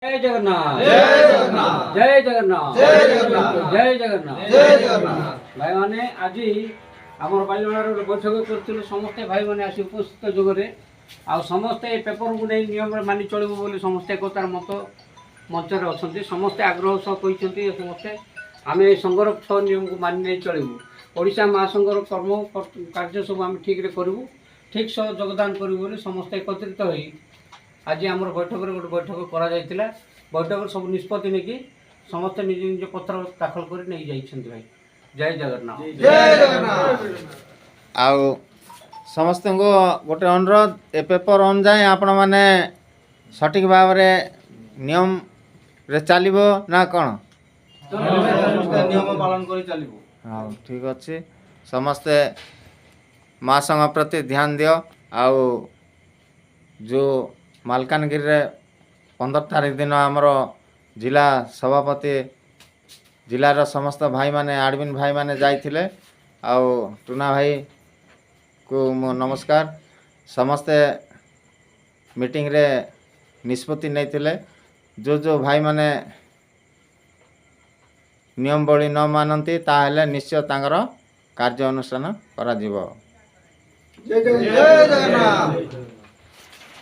ଜୟ ଜଗନ୍ନାଥ, ଜୟ ଜଗନ୍ନାଥ, ଜୟ ଜଗନ୍ନାଥ, ଜୟ ଜଗନ୍ନାଥ, ଜୟ ଜଗନ୍ନାଥ, ଜୟ ଜଗନ୍ନାଥ। ଭାଇମାନେ, ଆଜି ଆମର ବାଲିମେଳାର ଗୋଟେ ବୈଠକ କରିଥିଲୁ। ସମସ୍ତେ ଭାଇମାନେ ଆସି ଉପସ୍ଥିତ ଯୋଗରେ ଆଉ ସମସ୍ତେ ଏ ପେପରକୁ ନେଇ ନିୟମରେ ମାନି ଚଳିବୁ ବୋଲି ସମସ୍ତେ ଏକତାର ମତ ମଞ୍ଚରେ ଅଛନ୍ତି। ସମସ୍ତେ ଆଗ୍ରହ ସହ କହିଛନ୍ତି, ସମସ୍ତେ ଆମେ ଏ ସଂଘର 6 ନିୟମକୁ ମାନି ନେଇ ଚଳିବୁ। ଓଡ଼ିଶା ମହାସଂଘର କର୍ମ କାର୍ଯ୍ୟ ସବୁ ଆମେ ଠିକ୍ରେ କରିବୁ, ଠିକ୍ ସହ ଯୋଗଦାନ କରିବୁ ବୋଲି ସମସ୍ତେ ଏକତ୍ରିତ ହୋଇ ଆଜି ଆମର ବୈଠକରେ ଗୋଟେ ବୈଠକ କରାଯାଇଥିଲା। ବୈଠକରେ ସବୁ ନିଷ୍ପତ୍ତି ନେଇକି ସମସ୍ତେ ନିଜ ନିଜ ପତ୍ର ଦାଖଲ କରି ନେଇ ଯାଇଛନ୍ତି। ଭାଇ, ଜୟ ଜଗନ୍ନାଥ, ଜୟ ଜଗନ୍ନାଥ। ଆଉ ସମସ୍ତଙ୍କୁ ଗୋଟେ ଅନୁରୋଧ, ଏ ପେପର ଅନୁଯାୟୀ ଆପଣମାନେ ସଠିକ୍ ଭାବରେ ନିୟମରେ ଚାଲିବ ନା କ'ଣ? ସମସ୍ତେ ନିୟମ ପାଳନ କରି ଚାଲିବୁ। ହଉ, ଠିକ୍ ଅଛି। ସମସ୍ତେ ମହାସଂଘ ପ୍ରତି ଧ୍ୟାନ ଦିଅ। ଆଉ ଯେଉଁ ମାଲକାନଗିରିରେ 15 ତାରିଖ ଦିନ ଆମର ଜିଲ୍ଲା ସଭାପତି, ଜିଲ୍ଲାର ସମସ୍ତ ଭାଇମାନେ, ଆଡ଼ମିନ୍ ଭାଇମାନେ ଯାଇଥିଲେ। ଆଉ ଟୁନା ଭାଇକୁ ମୋ ନମସ୍କାର। ସମସ୍ତେ ମିଟିଂରେ ନିଷ୍ପତ୍ତି ନେଇଥିଲେ, ଯେଉଁ ଯେଉଁ ଭାଇମାନେ ନିୟମାବଳୀ ନ ମାନନ୍ତି, ତାହେଲେ ନିଶ୍ଚୟ ତାଙ୍କର କାର୍ଯ୍ୟ ଅନୁଷ୍ଠାନ କରାଯିବ। ଜୟ ଜଗନ୍ନାଥ।